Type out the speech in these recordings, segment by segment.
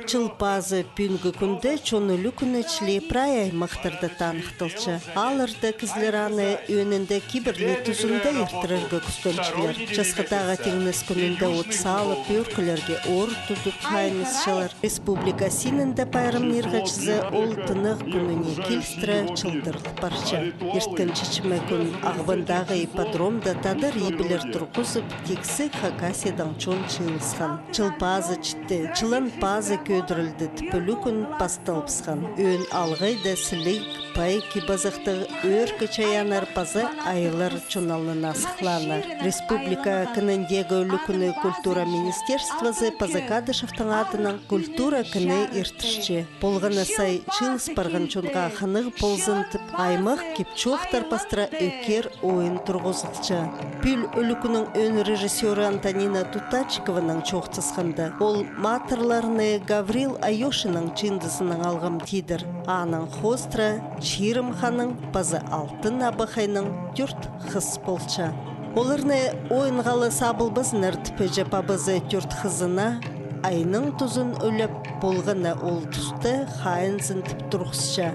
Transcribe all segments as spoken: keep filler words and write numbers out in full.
Чыл пазы пӱӱнгі кӱнде чон ӱлӱкӱні чіли прай аймахтарда таныхталча. Аларда кізілер аны ӧӧнінде кибірлі тузында иртірерге кӱстенчелер. Часхыдағы тиңнес кӱнінде от салып, ӧӧркілерге ор тудып хайынысчалар. Республика синінде пайрамнирға чізе ол тынағ кӱніне килістіре чылдырыл парча. Ирткен чечіме кӱн Ағбандағы ипподромда тадар ибілер турғызып, тиксі Хакасиядаң чон чыылысхан. Чыл пазы читті, чылан пазы кӧдірілді тіп ӱлӱкӱн пасталыбысхан. Ӧӧн алғайда сіліг, пай кип-азахтығ ӧӧркі чайааннар паза айлар чон алнына сыхлааннар. Республика кініндегі ӱлӱкӱні культура министерствозы паза Кадышевтің адынаң культура кіні иртірче. Полған на сай чыылыс парған чонға хынығ ползын тіп, аймах кип-чоохтар пастыра ӧкер ойын турғызылча. Пӱӱл ӱлӱкӱннің ӧӧн режиссёры Антонина Тутачикованаң чоохтасханда, ол матырларны Гаврил Айошиннің чыындызынаң алғам тидір. Аның хоостыра Чирім ханның паза Алтын абахайның тӧрт хыс полча. Оларны ойынға ла сабылбазыннар тіп, іҷе-пабазы тӧрт хызына айның тузын ӱлеп, полған на ол туста хайынзын тіп турғысча.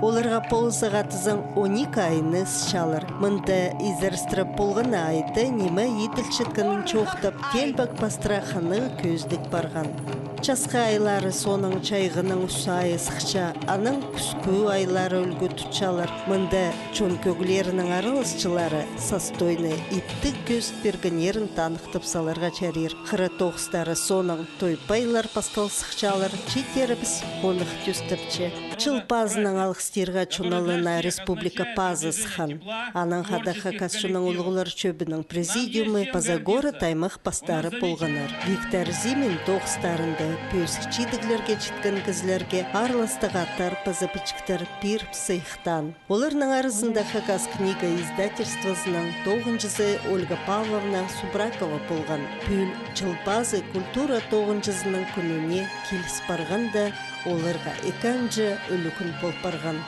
Оларға полызығ атызаң он ікі айны ысчалар. Мында изерістіре полған на айда ниме иділчеткенін чоохтап, теелбек пастыра хынығ кӧзідіг парған. Часхы айлары соонаң чайғының ӱс айы сыхча, анаң кӱскӱ айлары ӱлгӱ тутчалар. Мында чон кӧглерінің араласчылары састойны иптіг кӧзіт пиргеннерін таныхтап саларға чарир. Хыра тоғыстары соонаң той-пайлар пастал сыхчалар, чииттерібіс хонах тӧстепче. Чыл пазынаң алғыстирға чон алнына республика пазы сыххан. Анаң хада Хакас чонның улуғлар чӧбінің президиумы паза город-аймах пастары полғаннар. Виктор Зимин тоғыстарында пӧзік чидіглерге читкен кізілерге аарластығ аттар паза пічіктер пиріп сыйыхтаан. Оларның аразында Хакас книга издательствозының тоғынҷызы Ольга Павловна Субракова полған. Пӱӱл Чыл пазы культура тоғынҷызының кӱніне киліс парғанда, оларға ікі анҷа ӱлӱкӱн пол парған.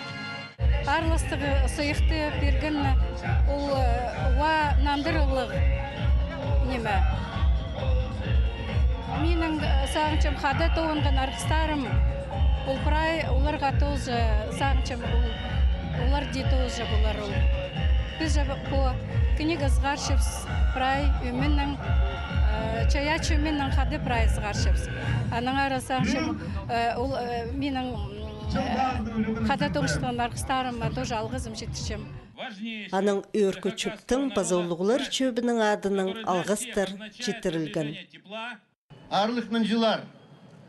Аарластығ сыйыхты пирген ол, э, уа нандырығлығ ниме. Минің, э, сағынчам, хада тоғынған арғыстарым, ол прай оларға тоже, сағынчам, ол, олар даа тоже полар ол. Піс же пу книга сығарчабыс прай ӧменең, э, чайаачы ӧменең хада прай сығарчабыс. Анаң ары сағынчам, э, ол, э, минің, м, э, хада тоғынчатхан арғыстарыма тоже алғызым читірчем. Анаң ӧӧркі чӧптің паза улуғлар чӧбінің адынаң алғыстар читірілген. Аарлығ нанҷылар,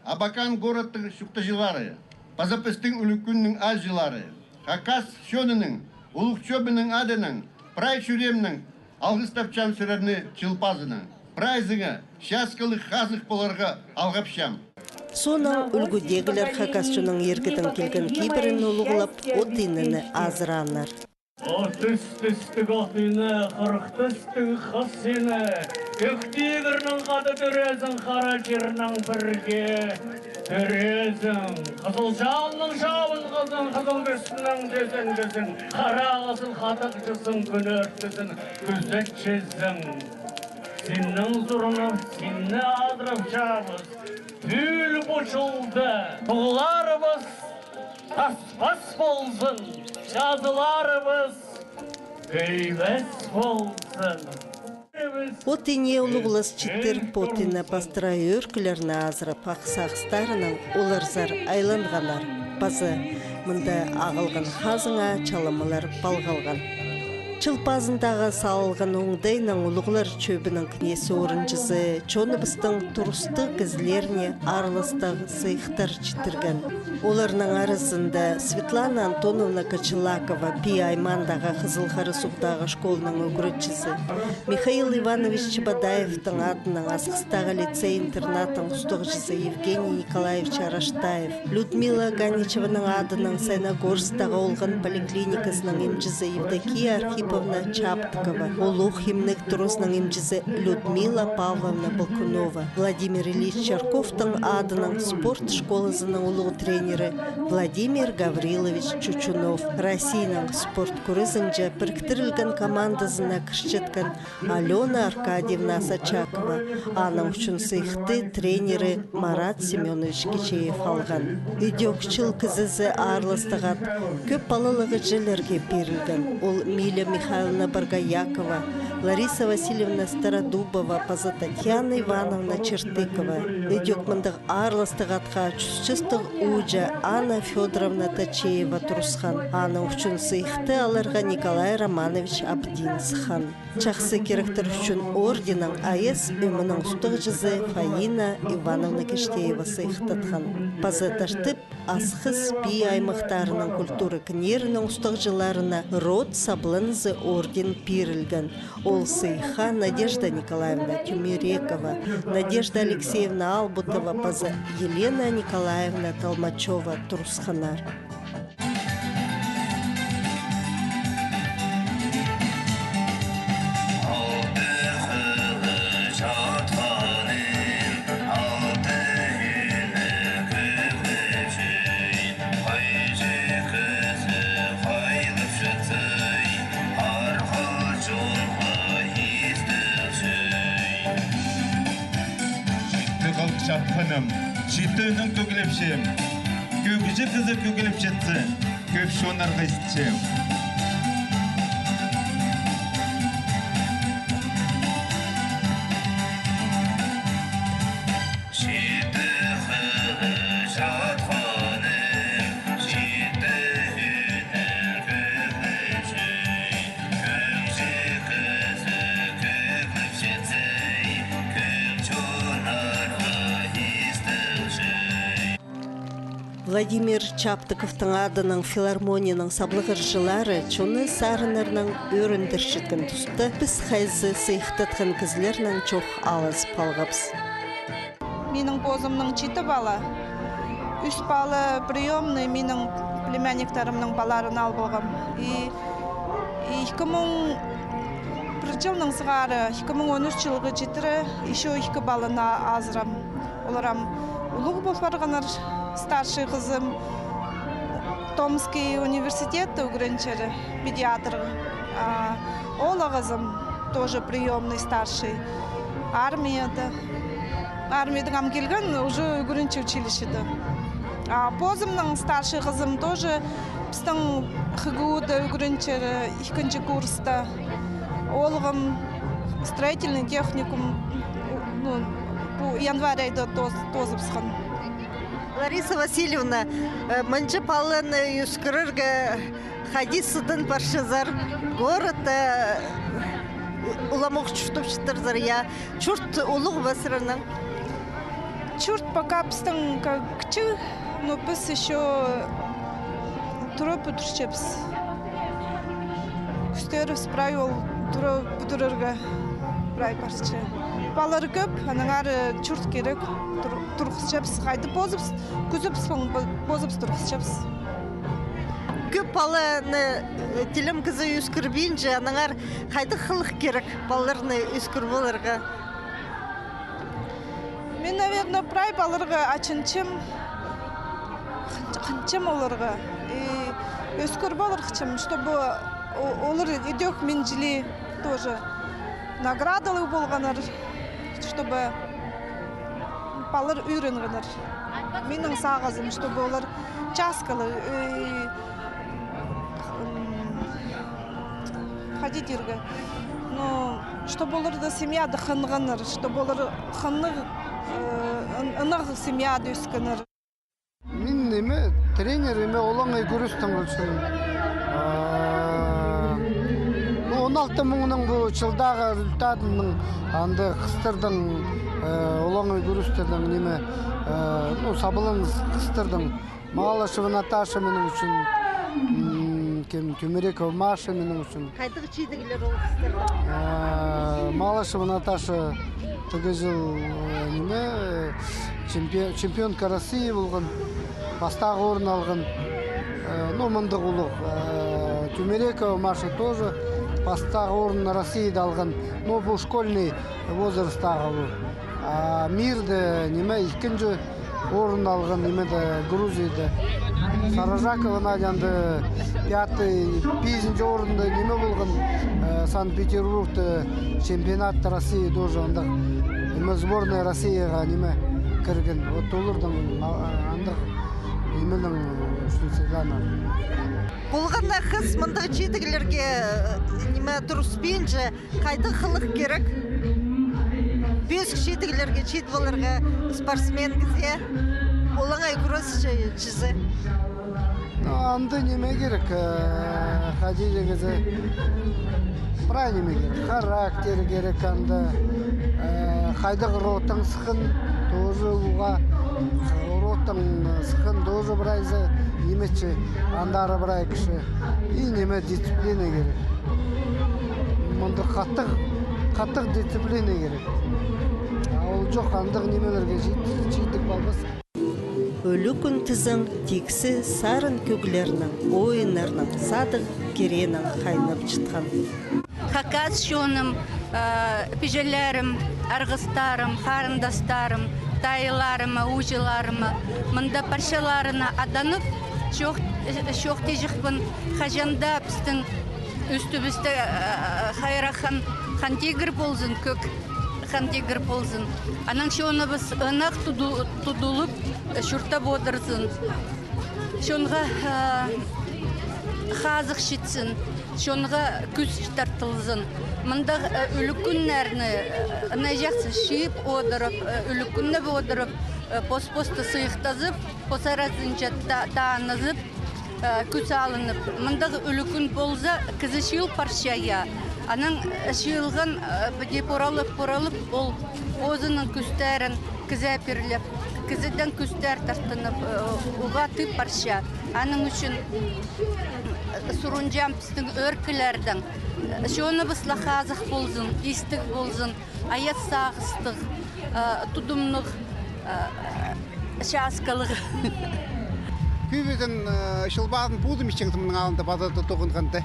Абакан городтың чуртағҷылары, паза пістің ӱлӱкӱннің аалҷылары, хакас чонының улуғ чӧбінің адынаң прай чӱреемнең алғыстапчам сірерні Чыл пазынаң. Прайзыңа часкалығ хазых поларға алғапчам. Соонаң ӱлгӱдегілер хакас чонның иргідең килген кибірін улуғлап, от инені азырааннар. Отыс тістіг от ине, хырых тістіг хыс ине, кӧк тигірнең хада тӧреезің, хара чирнең пірге тӧреезің. Хызыл чалынның чабынғызын, хызыл кӱстің тӧзенгізін, хара хызыл хатығҷызын, кӱн ӧртізін кӱзетчезің. Синнең сурынып, синні азырапчабыс. Пӱӱл пу чылда туғларыбыс таспас ползын, чазыларыбыс кӧйбес ползын. От ине улуғлас читіріп, от ине пастыра ӧӧркілерні азырап, ах сағыстарынаң оларзар айланғаннар. Паза мында ағылған хазыңа чаламалар палғалған. Чыл пазындағы салылған оңдайнаң улуғлар чӧбінің кнезі орынҷызы чоныбыстың турыстығ кізілеріне аарластығ сыйыхтар читірген. Оларның аразында Светлана Антоновна Кочелакова, Пии аймаандағы Хызыл Харасуғдағы школаның ӱгретчізі, Михаил Иванович Чебодаевтің адынаң Асхыстағы лицей-интернаттың устағҷызы Евгений Николаевич Араштаев, Людмила Ганичеваның адынаң Саяногорсктағы олған поликлиниказының имҷізі Евдокия Архиповна Юсуповна Чаптыкова, улуғ имнег туразының имҷізі Людмила Павловна Балкунова, Владимир Ильич Чарковтың адынаң спорт школазының улуғ тренері Владимир Гаврилович Чучунов, Россияның спорт кӱрезінҷе піріктірілген командазына кірчеткен Алёна Аркадьевна Сачакова, аның ӱчӱн сыйыхты тренері Марат Семёнович Кичеев алған. Ідӧк чыл кізізі аарластығ ат кӧп палалығ іҷелерге пирілген. Ол Миля Михайловна Боргоякова, Лариса Васильевна Стародубова паза Татьяна Ивановна Чертыкова. Ідӧк мындағ аарластығ атха чӱс частығ ууҷа Анна Фёдоровна Тачеева турысхан. Аның ӱчӱн сыйыхты аларға Николай Романович Абдин сыххан. Чахсы киректер ӱчӱн орденнең Аяс ӧменің устағҷызы Фаина Ивановна Киштеева сыйыхтатхан. Паза Таштып, Асхыс, Пии аймахтарының культура кіннерінің устағҷыларына «Род сабланзы» орден пирілген. Ол сыйыхха Надежда Николаевна Тюмерекова, Надежда Алексеевна Албутова паза Елена Николаевна Толмачева турысханнар. Читі халых чатханым, читі ӱннең тӧгілепче. Кӧгҷі кізі кӧгілепчетсе, кӧп чоннарға истче. Читі халых чатханым, читі ӱннең тӧгілепче. Владимир Чаптыковтың адынаң филармонияның саблығ ырҷылары чонны сарыннарнаң ӧріндірчеткен туста піс хайзы сыйыхтатхан кізілернең чоох алызып алғабыс. Минің позымның читі пала. Ӱс пала приёмный, минің племянниктарымның палаларын ал полғам. И, и ікі муң пір чылның сығара, ікі муң он ӱс чылға читіре, ещё ікі паланы азырам. Олар ам улуғ пол парғаннар, старший хызым Томский университетте ӱгренчер, педиатр. А оолағазым тоже приёмный старший. Армияда. Армиядаң ам килген, уже ӱгренче училищеде. А позымның старший хызым тоже пістің ХГУ-да ӱгренчер, ікінҷі курста. Оолғым строительный техникум, ну, пу январь айда тоос-, тоозыбысхан. Лариса Васильевна, э, мынҷа паланы ӧскірерге хайди сыдын парчазар, городта, э, уламох чуртапчатырзар, я, чурт улуғ ба сірернің? Чурт пока пістің как кічіг, но піс ещё тура пӱдірчебіс. Кӱстерібіс прай ол тура пӱдірерге прай парча. Палалар кӧп, аннаңар чурт кирек, тур-, турғысчабыс, хайди позыбыс, кӱзібіс, позыбыс турғысчабыс. Кӧп паланы, э, тілем кізі ӧскірбинче, аннаңар хайдағ хылых кирек палаларны ӧскіріп аларға? Мин, наверное, прай палаларға ачынчам, хынчам оларға. И ӧскіріп аларчам, чтобы о-, олар ідӧк мин чіли тоже наградалы полғаннар, чтобы палалар ӧренгеннер. Минің сағызым, чтобы олар часкалы, и, м, хайди тирге. Ну, чтобы олар да семьяда хынғаннар, чтобы олар хынығ, э, ын-, ынағ семьяда ӧскеннер. Мин ниме, тренер, ниме, олаңай кӱрестең ӱчӱн. А, ну, он алты муңның пу чылдағы результатының, анда хыстарның, э, олаңай кӱрестернің, ниме, э, ну, сабланыс хыстарның. Малышева Наташа минің ӱчӱн, м, кем, Тюмерекова Маша минің ӱчӱн. Хайдағ чидіглер ол хыстарда? Э, Малышева Наташа тігі чыл, э, ниме, э, чемпион-, чемпионка России полған, пастағы орын алған. Э, ну, мындағ улуғ. Э, Тюмерекова Маша тоже Пастағы орын Россияда алған, ну, пу школьный возрасттағы пу. А мирде, ниме, ікінҷі орын алған, ниме, де, Грузияда. Саражакова Надя анда пятый, пизінҷі орында, ниме, полған, э, Санкт-Петербургта чемпионат России тоже андағ, ниме, сборная Россияға, ниме, кірген. Вот оларның, а, андағ, нименің, что, Светлана. Полған на хыс мындағ чидіглерге, э, ниме, турыспинча, хайдағ хылых кирек? Пӧзік чидіглерге чит поларға спортсмен кізее, олаңай кӱресчі чізе. Ну, анда ниме кирек, э, хайди дее кізі. Прай ниме кирек. Характер кирек анда. Э, хайдағ родтаң сыххан, тоже уғаа. Родтаң сыххан тоже прайзы ниме чи, андар прай кізі. И ниме, дисциплина кирек. Мында хатығ, хатығ дисциплина кирек. А ол чох, андағ нимелерге чит-, чидік полбас. Ӱлӱкӱн тізең, тиксі сарын кӧглернең, ойыннарнаң, садығ киренең хайнап чатхан. Хакас чоным, э, пиҷелерім, арғыстарым, харындастарым, тайыларыма, ууҷаларыма, мында парчаларына аданып, чох, чох тиҷікпін, хаҷан даа пістің ӱстӱбісте, э, хайрах хан, хан тигір ползын, кӧк хан тигір ползын. Анаң чоныбыс ынағ туду-, тудулып, чуртап одырзын. Чонға, э, хазых читсін, чонға кӱс тартылзын. Мындағ, э, ӱлӱкӱннерні, э, ынай чахсы чыып одырып, э, ӱлӱкӱннеп одырып, э, пос-посты сыйыхтазып, пос аразынҷа та-, танызып, э, кӱс алынып. Мындағ ӱлӱкӱн полза, кізі чыыл парча, я. Анаң, э, чыылған, э, піди поралып-поралып, ол позының кӱстерін кізее пирлеп, кізідең кӱстер тартынып, э, уғаа тіп парча. Аның ӱчӱн, э, сурынчам пістің ӧӧркілердең, э, чоныбыс ла хазых ползын, истіг ползын, аяс сағыстығ, э, тудымнығ, э, часкалығ. Кӧбізін, э, Чыл пазын позым исчеңзім мының алнында паза тоғынғанда.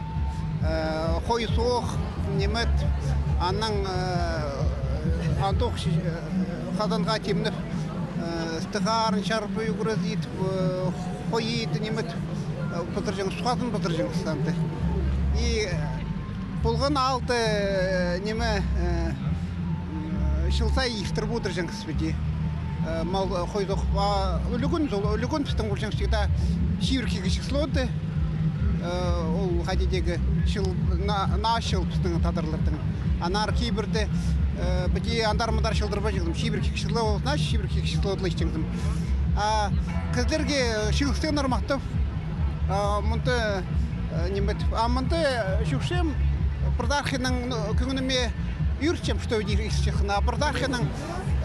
Э, хой соох, ниме, анаң, э, андох, э, хазанға тимнеп, э, стығарын чарып, ӱгрес ит, э, хой ит, ниме, э, пызырҷаң, сухазын пызырҷаң анда. И, э, полған алты, э, ниме, э, м, чыл сай иртіріп одырҷаңыс піди. Э, мал, э, хойдох, а, ӱлӱкӱн, сол ӱлӱкӱн пістің полҷаң всегда чибіргі числода. Э, ол хайди дее чыл, на-, наа чыл пістің тадарларның. Аннаңар кибірде, э, піди андар-мындар чылдырбаҷаңзым. Чибіргі число, ол, значит, чибіргі числода ла исчеңзім. А кізілерге чыылыстығ нырмахтап, а, мында, э, ниме тіп, а мында, э, чӧрчем, пірдеезінің, ну, кӧңніме ӧрінчем, что дее, если честно, а пірдеезінің,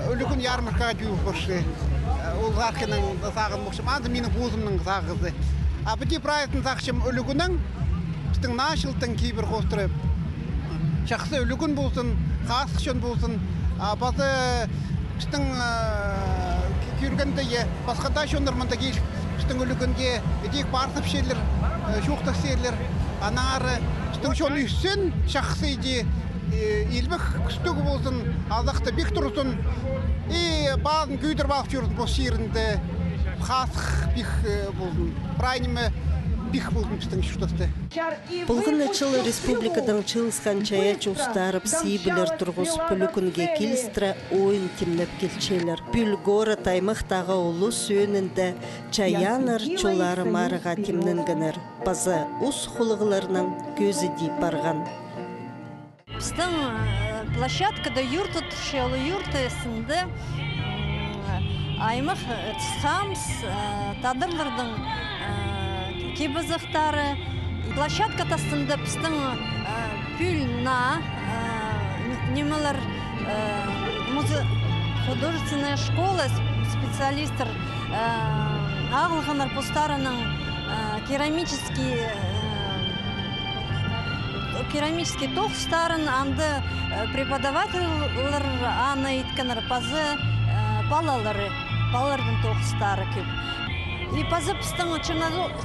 э, ӱлӱкӱн ярмаркаға тӧӧй парча. Э, ол пірдеезінің сағын полчам, анда минің позымның сағызы. А піди прайзын сағынчам ӱлӱкӱннің, пістің наа чылдың кибір хоостыра. Чахсы ӱлӱкӱн ползын, хазых чон ползын. А паза пістің, э, кӧргенде, е, пасха даа чоннар мында киліп, пістің ӱлӱкӱнге идӧк парсапчалар, э, чоохтапчалар. Аннаңар пістің чон ӧссін, чахсы иди, э, илбек кӱстіг ползын, азахта пик турзын. И пазын кӧдіріп алып чӧрзін пос чирінде. Хазых пик, э, ползын. Прай ниме пик ползын пістің чуртаста. Полған на чыл республикадаң чыылысхан чайаачы устары піс ибілер турғыс, пу ӱлӱкӱнге килістіре ойын тимнеп килчелер. Пӱӱл город аймахтағы улус ӧӧнінде чайааннар чоллары марыға тимненгеннер. Паза ус хулығларның кӧзі дее парған. Пістің, э, площадкада юрт одырча, ол юрт ээзінде, м, аймах, э, тысхабыс, э, тадарларның, э, кип-азахтары. Площадка тастында пістің, э, пӱӱл наа, э, н-, нимелер, э, музы-, художественная школа с-, специалисттер, э, ағылғаннар постарының, э, керамический, э, керамический тоғыстарын, анда, э, преподавательлер аны иткеннер, паза, э, палалары, палаларның тоғыстары кӧп. И паза пістің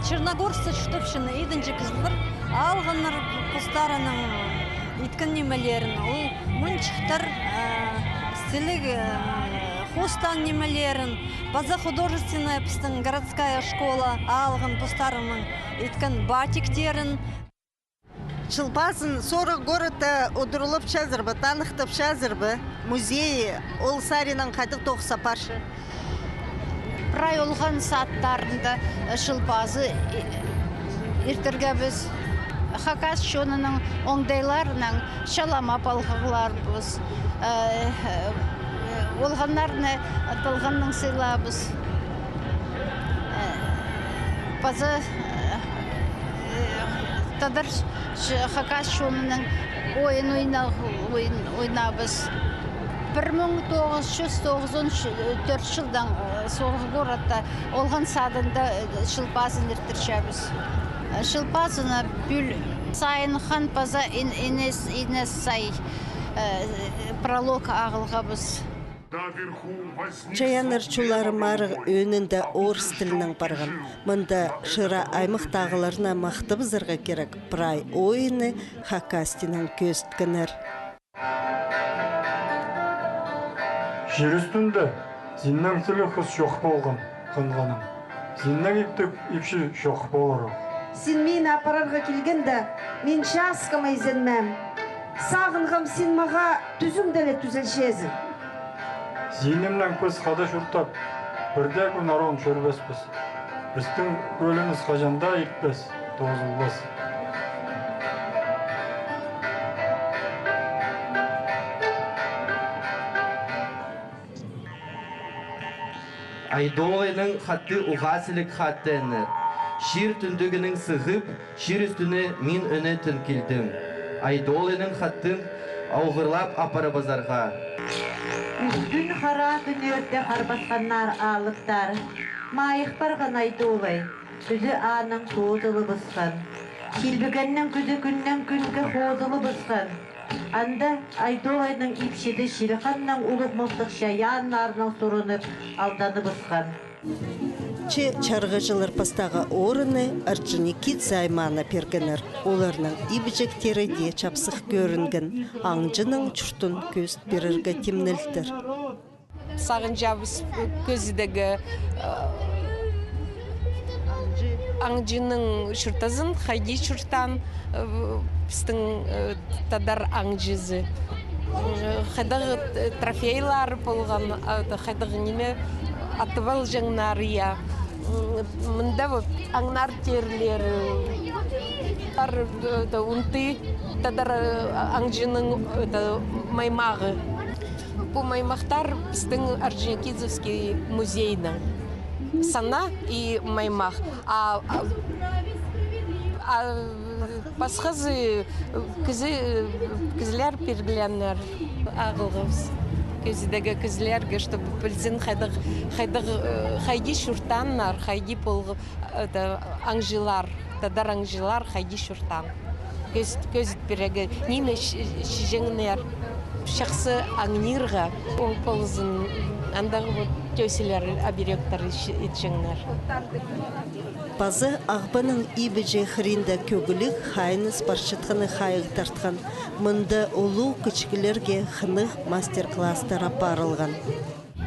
Черногорскта чуртапчаң идінҷі кізілер алғаннар постарының Иткен нимелерін, ол мынҷыхтар, а, сіліг, а, хоостаан нимелерін, паза художественная пістің городская школа алған постарының иткен батиктерін. Чыл пазын сорығ городта удурлапчазар ба, таныхтапчазар ба, музейі ол саринаң хайдағ тоғыс апарча? Прай олған садтарында, э, Чыл пазы, э, иртіргебіс. Хакас чонының оңдайларынаң чалама палғағларбыс. Э, э, олғаннарны талғаннаң сыйлаабыс. Э, паза, э, э, тадар Ш-, хакас чонының ойын ойна-, ойын ойнаабыс. Пір муң тоғыс чӱс тоғызон тӧрт чылдаң, э, сорығ городта олған садында, э, Чыл пазын иртірчебіс. Э, Чыл пазына пӱӱл Сайын хан паза Ин-, Инес, Инес Сай, э, пролог ағылғабыс. Чайааннар чулары марығ ӧӧнінде орыс тілінең парған. Мында Шира аймахтағыларны махтабызарға кирек, прай ойынны хакас тілінең кӧзіткеннер. Чир ӱстӱнде синнең сіліг хыс чох полған, хынғаным. Синнең иптіг ипчі чох полар ох. Син мині апарарға килгенде, мин часкама изенмеем. Сағынғам, син мағаа тӱзімде ле тӱзелчезің. Синімнең піс хада чуртап, пір дее кӱн ароон чӧрбеспіс. Пістің кӧліміс хаҷан даа итпес, тоозылбас. Айдолайның хатты уғаа сіліг хат тееннер. Чир тӱндӱгінең сығып, чир ӱстӱне мин ӧнетін килдім. Айдолайның хаттың оғырлап апарыбызарға. Ӱстӱн хараа кӱннерде харбасханнар алыптар. Майых парған Айдолай, кӱзі аның тоозылыбысхан. Килбігеннің кӱзі кӱннең кӱнге хоозылыбысхан. Анда Айдолайның ипчізі Чир ханның улуғ мылтых чайааннарынаң сурынып, алданыбысхан. Че чарғыҷылар пастағы орынны Орджоникидзе аймаана пиргеннер. Оларның ибҷектері дее чапсых кӧрінген, аңҷының чуртын кӧзіт пирерге тимнелтір. Сағынчабыс кӧзідігі, э, аңҷының чуртазын, хайди чуртаан, э, пістің, э, тадар аңҷызы. М, хайдағ, э, трофейлары полған, а, хайдағ ниме атып алҷаңнар, я. М, мында вот аңнар терлері, ар, э, унты тадар, э, аңҷының, это, маймағы. Пу маймахтар пістің Орджоникидзевский музейнің. Сана и маймах. А, а, а пасхазы кізі, кізілер пиргіленнер ағылғабыс. Кӧзідігі кізілерге, чтобы пілзін, хайдағ, хайдағ, э, хайди чуртааннар, хайди полғы, это, аңҷылар, тадар аңҷылар хайди чуртаан. Кӧзіт, кӧзіт пирерге, ниме чи-, чиҷеңнер, чахсы аңнирға, оң ползын, андағы вот тӧсілер, оберегтер чи-, итчеңнер. Паза Ағбанның ибҷі хыринда кӧгліг хайыныс парчатханы хайығ тартхан. Мында улуғ кічіглерге хынығ мастер-класстар апарылған.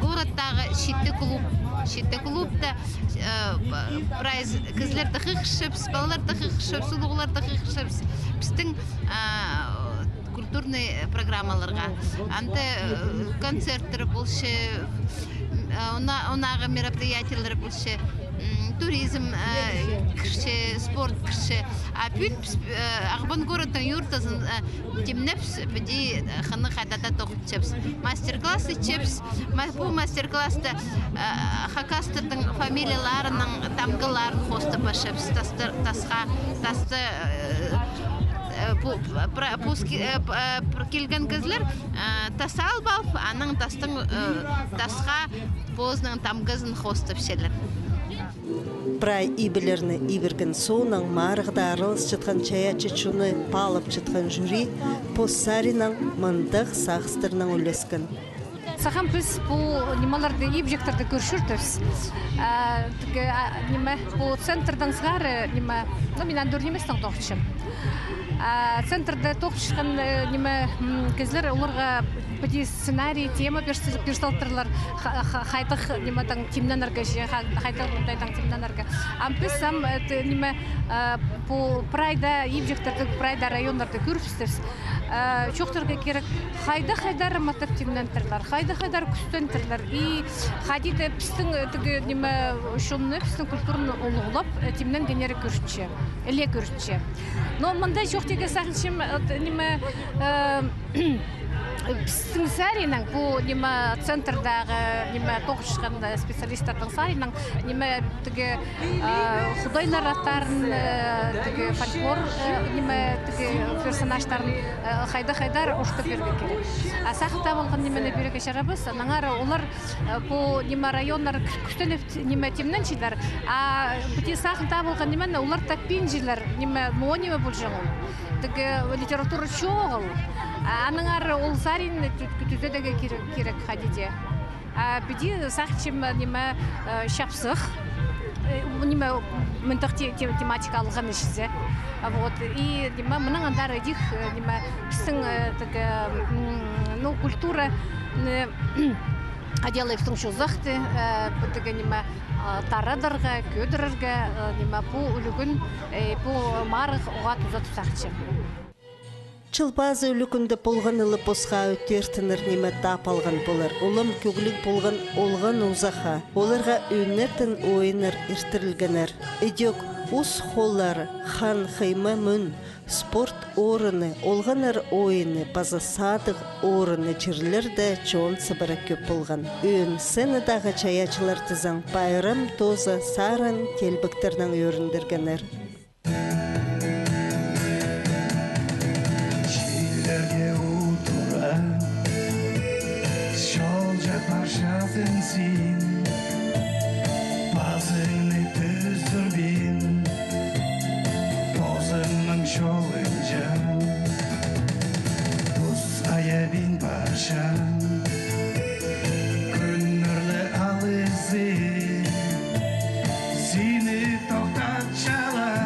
Городтағы читі клуб, читі клубта, э, п-, прайзы кізілерді хығырчабыс, палаларды хығырчабыс, улуғларды хығырчабыс. Пістің, а, культурный программаларға. Анда, э, концерттер полча, м, а, она-, ондағы мероприятиелер полча, м, туризм, э, кірче, спорт кірче. А пӱӱн піс, э, Ағбан городтың юртазын, э, тимнебіс, піди, э, хынығ хайдағ-да тоғынчабыс. Мастер-класс итчебіс. Ма-, пу мастер-класста, э, хакастардың фамилияларының тамғаларын хоостап парчабыс. Тастар-, тасха, таста, э, э, пу, пра-, пус ки-, э, п-, э, пр-, килген кізілер, э, тас алып алып, анаң тастың, э, тасха позының тамғазын хоостапчалар. Прай ибілерні ибірген соонаң марығда араласчатхан чайаачы чонны паалапчатхан жюри пос саринаң мындағ сағыстарнаң ӱлескен. Сағам піс пу нимелерді, ибҷектерді кӧр чӧртібіс. А, тігі, а, ниме, пу центрдаң сығара, ниме, ну, мин андағ ниместең тоғынчам. А, центрда тоғынчатхан, э, ниме, м, кізілер, оларға піди сценарий, тема пирс-, пирзелтірлер, ха-, ха-, хайдағ нимедең тимненерге, че, ха-, хайдағ оңдайдаң тимненерге. Ам піс ам, э, т-, ниме, э, пу прайда, ибҷектерді, прайда районнарда кӧрібістібіс. Э, чоохтирға кирек, хайдағ-хайдар матап тимнентірлер, хайдағ-хайдар кӱстентірлер. И хайди даа пістің, э, тігі, ниме, чонны, пістің культураны улуғлап, э, тимненгеннері кӧрінче, іле кӧрінче. Но мында чоохтирға сағынчам, э, т-, ниме, э, пістің саринаң, пу, ниме, центрдағы, ниме, тоғынчатхан, э, специалисттарның саринаң, ниме, тігі, а, худайлар аттарын, э, тігі фольклор, э, ниме, тігі персонажтарын, э, хайдағ-хайдар орта пирерге кирек. А сағын таап алған нимені пирерге чарабас, аннаңар олар, э, пу, ниме, районнар кӱ-, кӱстеніп, ниме, тимненчелер, а піди сағын таап алған нимені олар таппинчалар, ниме, ноо ниме полҷаң ол. Тігі литература чоғыл. А аннаңар ол сарин тӱ-, тӱзедерге кирек, кирек хайди даа. А піди сағынчам, ниме, э, чапсых, э, ниме, мындағ те-, те-, тематика алған ізі. А вот, и, ниме, мынаң андар идӧк, э, ниме, пістің, э, тігі, м, ну, культура, э, отделы пістің чозахты, э, пу тігі, ниме, а, тарадарға, кӧдірерге, э, ниме, пу ӱлӱкӱн, э, пу марығ уғаа туза тіп сағынчам. Чыл пазы ӱлӱкӱнде полғаны ла посха ӧтертінер ниме таап алған полар. Улам кӧгліг полған олған узаха. Оларға ӧӧннердең ойыннар иртірілгеннер. Идӧк ус холлары, хан хыйма мӱн, спорт орыны, олғаннар ойыны паза садығ орыны чирлерде чон сыбыра кӧп полған. Ӧӧн сценадағы чайаачылар тізең пайрам тооза саран теелбектернең ӧріндіргеннер. Чирлерге удура, чолҷа парчазың син, пазыңны тӱзірбин, позыңның чолынҷа тус айабин парчам. Кӱннер ле алызы сині тохтатчалар.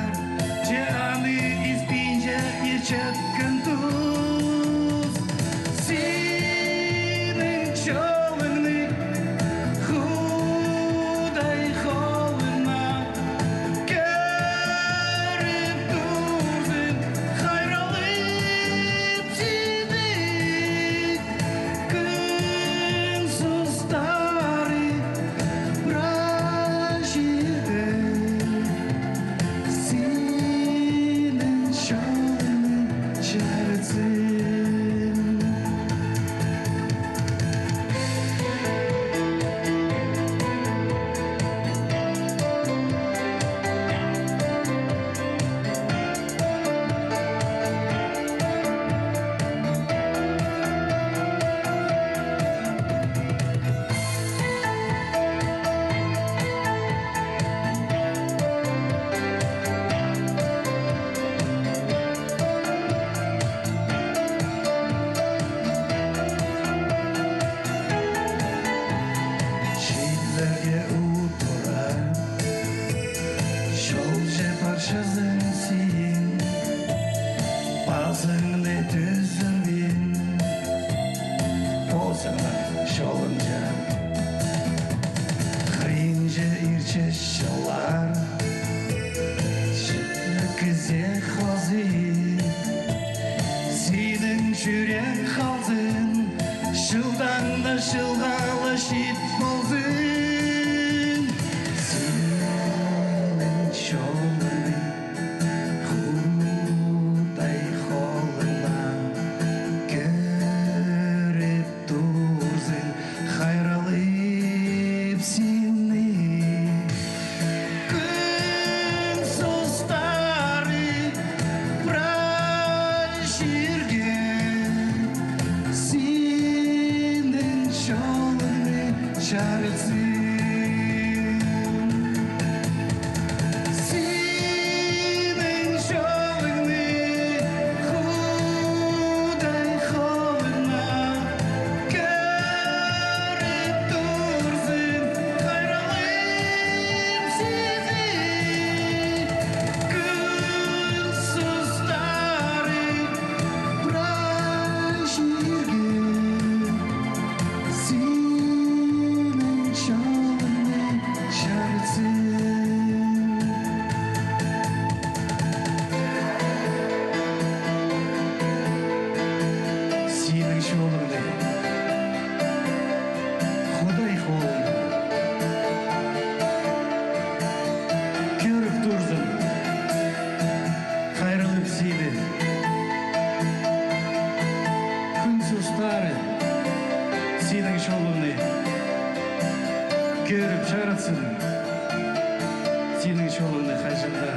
Синің чолыңны хайҷы-да.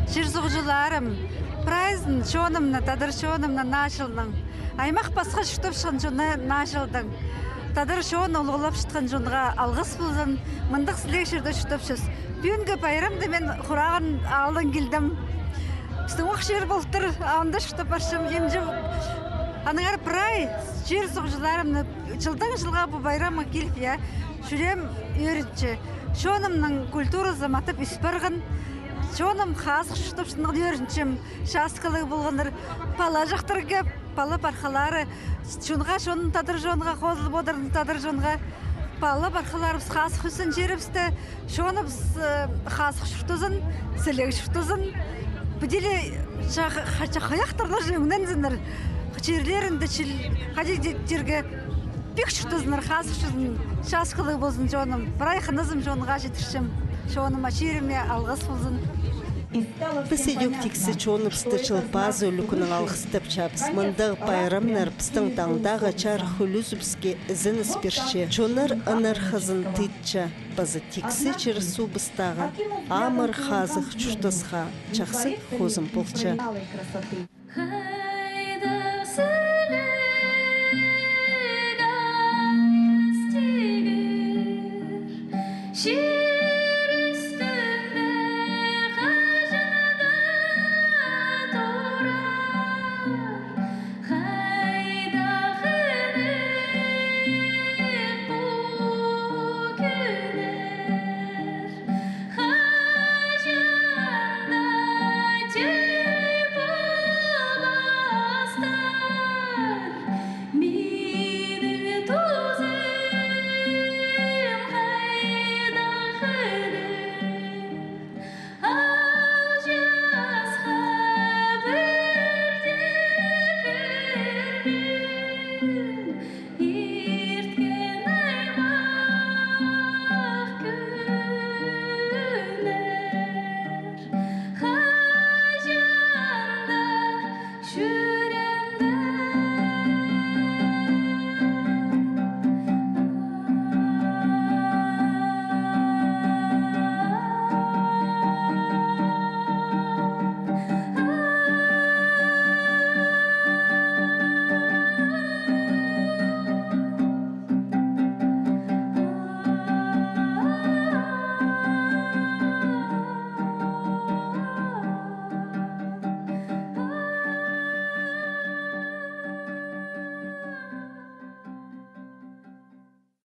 Чир-суғҷыларым, прайзын чонымны, тадар чонымны наа чылнаң, аймах-пасха чуртапчатхан чонны наа чылнаң, тадар чонны улуғлапчатхан чонға алғыс ползын, мындағ сіліг чирде чуртапчабыс. Пӱӱнгі пайрамны мин Хурағ аалдаң килдім. Пістің ох чир полтыр, анда чуртап парчам, имҷі. Аннаңар прай чир-суғҷыларымны чылдаң чылға пу пайрамға киліп, я, чӱреем ӧрінче. Чонымның культуразы матап ӧс парған. Чоным хазых чуртапчатханын ӧрінчем. Часкалығ полғаннар, пала чахтырға, пала-пархалары, чонға, чонның тадар чонға, хозыл бодырның тадар чонға. Пала-пархаларыбыс хазых ӧссін чирібісте, чоныбыс, э, хазых чуртазын, сіліг чуртазын. Піди ле ча-, ха-, ча-, хайахтар ле ӧңнензіннер. Чирлерінде чіл, хайди тирге, пик чуртазыннар, хазых чуртазын, часкалығ ползын чоным. Прай хынызым чонға читірчем. Чоныма, чиріме алғыс ползын. Піс ідӧк тиксі чоныбысты Чыл пазы ӱлӱкӱннең алғыстапчабыс. Мындағ пайрамнар пістің таңдағы чарых ӱлӱзібіске ізеніс пирче, чоннар ынархазын тыытча, паза тиксі чир-суубыстағы амыр хазых чуртасха чахсы хозым полча.